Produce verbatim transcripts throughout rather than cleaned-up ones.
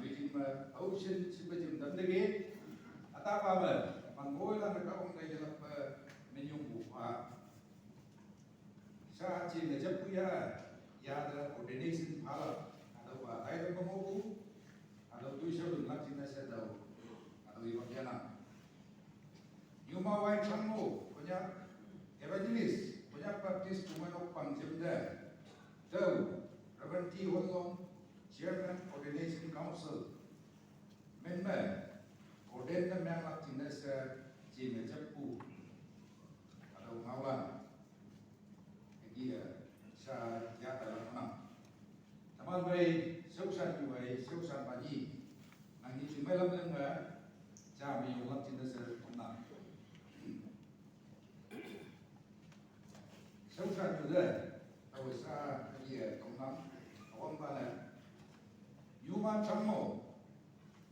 Jim, uh, ocean, sipa jim dam dege. Atapa me, man boy lan ka ong ka yelap, uh, menyung bu, uh, Sha chi ne jap ku ya, ya da ordination phala, ado ba tai da mo ku, ado tu sha lak chi na sha dau, ado i bak ya na. Yuma Wai Chang Mo, Konyak Evangelist, Konyak Baptist Kumano Pang Jim da, dau, Reverend T Hon Long, Chairman Ordination Council, member, ordain da meng lak chi na sha chi ne jap ku, ado ngau lan. Egi, eh, sha ya ta lam nam. Taman bai, shau shan yu bai, shau shan ba ni. Nang ni ching bai lam lam ga, cha mi yong lam chin da se lam nam. Shau shan yu de, ta wai sha, egi, eh, tong nam, awang ba le. Yu ma chang mo,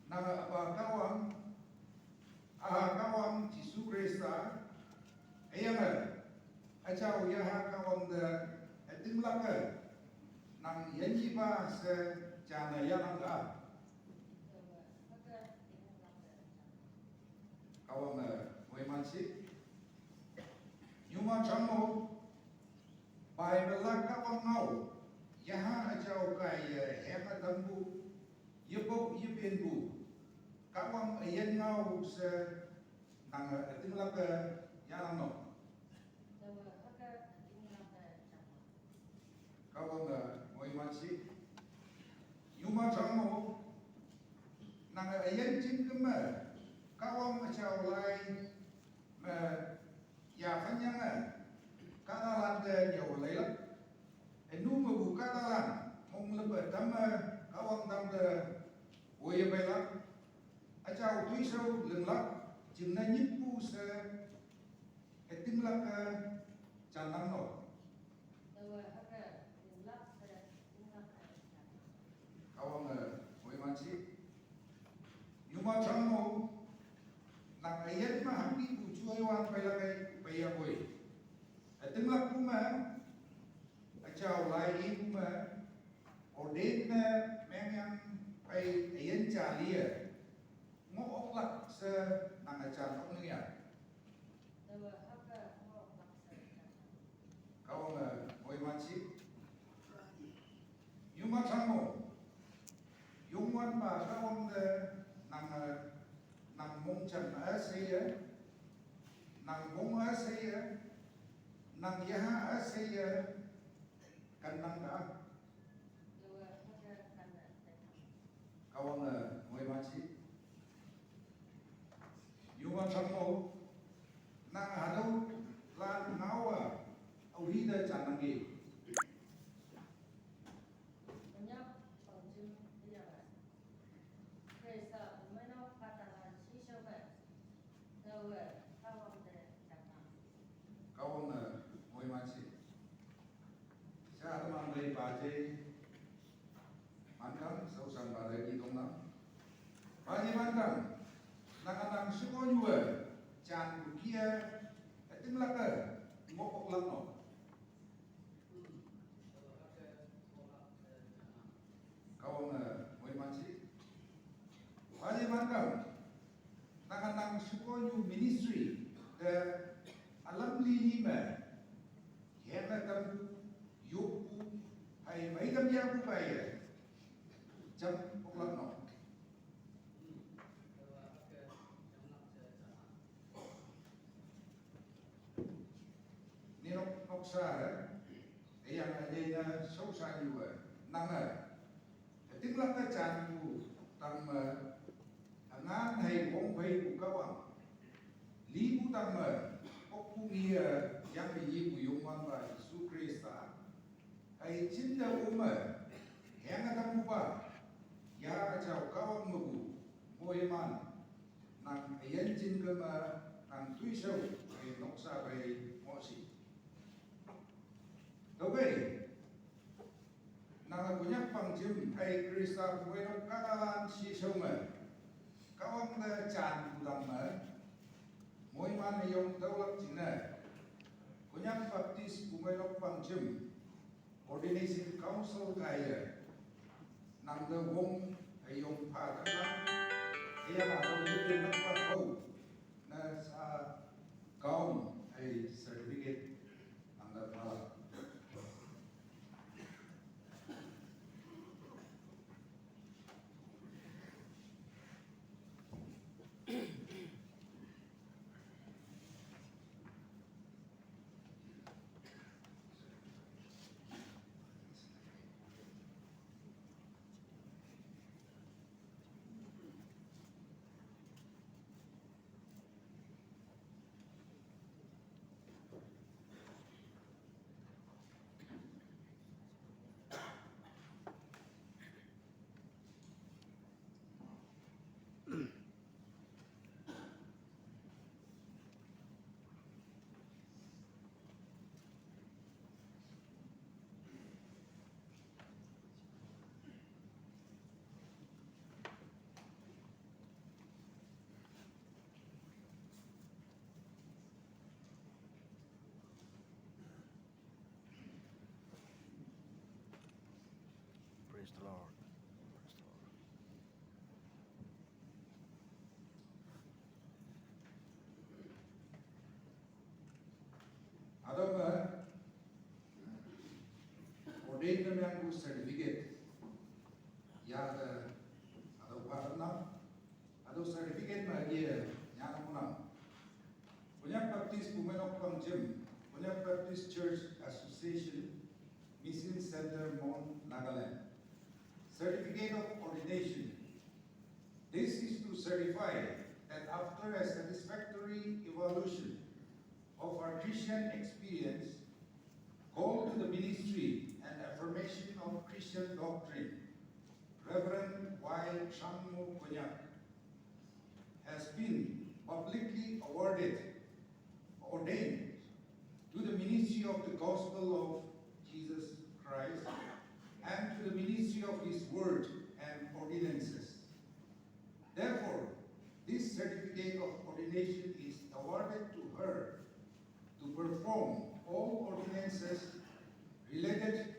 nang a ba ka wang, a ha ka wang Jisu Krista, a yang a, a chau ya ha ka wang de, a ting lak a, nang yan yi ba se, cha na ya nang ga. Ka wang a, wai man si. Yu ma chang mo, Bible la ka wang ngau, ya ha a chau kai ya, he ma dam bu, Yebo, yeben bu. Ka wang a yen ngau se nang a ting lak a ya nang no. Ka wang a ngoi man si. Yu ma chang mo. Nang a yen jing ke ma. Ka wang a chau lai. Ma ya fan yang a. Ka na lan de ya wa lai lak. E nu ma bu ka ta lan, mong le ba dam ma, ka wang dam de, wo ye bai lak. A chau tui shau ling lak, jing na nyit bu se, e ting lak ka, chan nam no. Ka wang, eh, wai man si. Yu ma chang mo, nang a yen ma hang ni bu chu ai wan bai lak ai, bai ya boi. A ting lak bu ma, A chau lai i bu ma, ordain ma, meng yang pai a yen cha li a. Ngo ok lak se nang a chan ok nung ya. Ka wang a ngoi man si. Yu ma chang mo. Yung wan ba ka wang de nang a, nang mong chan a se ya. Nang mong a se ya. Nang ya ha a se ya. Kan nang ka. Ka wang a ngoi man si. Yu ma chang mo. Nang ha dau lan ngau a. Au hi da chan nang ki. Kanyap pang jim ya. Krista umeno katalan si shau ba. Dawe ka wang de chan nang. Ka wang a ngoi man si. Sha ta man bai ba je. Man kang, sau san ba de ki dong nam. Ba je man kang. Nang a nang shu ko yu a. Chan ku kia. A tim lak a. Ngok ok lak no. Ka wang a ngoi man si. Ba je man kang. Nang a nang shu ko yu ministry. De a lam li ni ma. Hema tam yuk bu, hai mai tam ya bu bai ya. Jam pok lam no. Ni nok nok sa, eh. Yang a ni na so sa yu, eh. Nang, eh. Tim lak ka chan bu tam, eh, a ngan hai wong bai bu ka wang. Li bu tam, eh, ok bu ngi, eh, yang yi bu yung wan ba Yesu Krista. Hai chin da u ma, heng a tam bu ba. Ya a chau ka wang ma bu, mo ye man. Nang a yen chin ka ma, nang tui shau, hai nok sa bai mo si. Tau bai. Nang a Konyak pang jim, hai Krista bu bai nok ka ka lan si shau ma. Ka wang da chan bu dang ma. Moi man a yong tau lak chin na. Konyak Baptist bu bai nok pang jim. Ordination Council ka ya. Nang da wong a Yong pha ka na, ya na dong ni na ka ho, na sa kaum ai certificate ang da pala. Praise the Lord. Praise the Lord. Adong ordain na yang ku certificate ya da adong pa na adong certificate ma ye ya na kunam. Konyak Baptist Women of Pangjim, Konyak Baptist Church Association, Mission Center, Mon, Nagaland. Certificate of Ordination. This is to certify that after a satisfactory evaluation of our Christian experience, call to the ministry and affirmation of Christian doctrine, Reverend Y. Shangmo Konyak has been publicly awarded, ordained to the ministry of the gospel of Jesus Christ and to the ministry of his word and ordinances. Therefore, this certificate of ordination is awarded to her to perform all ordinances related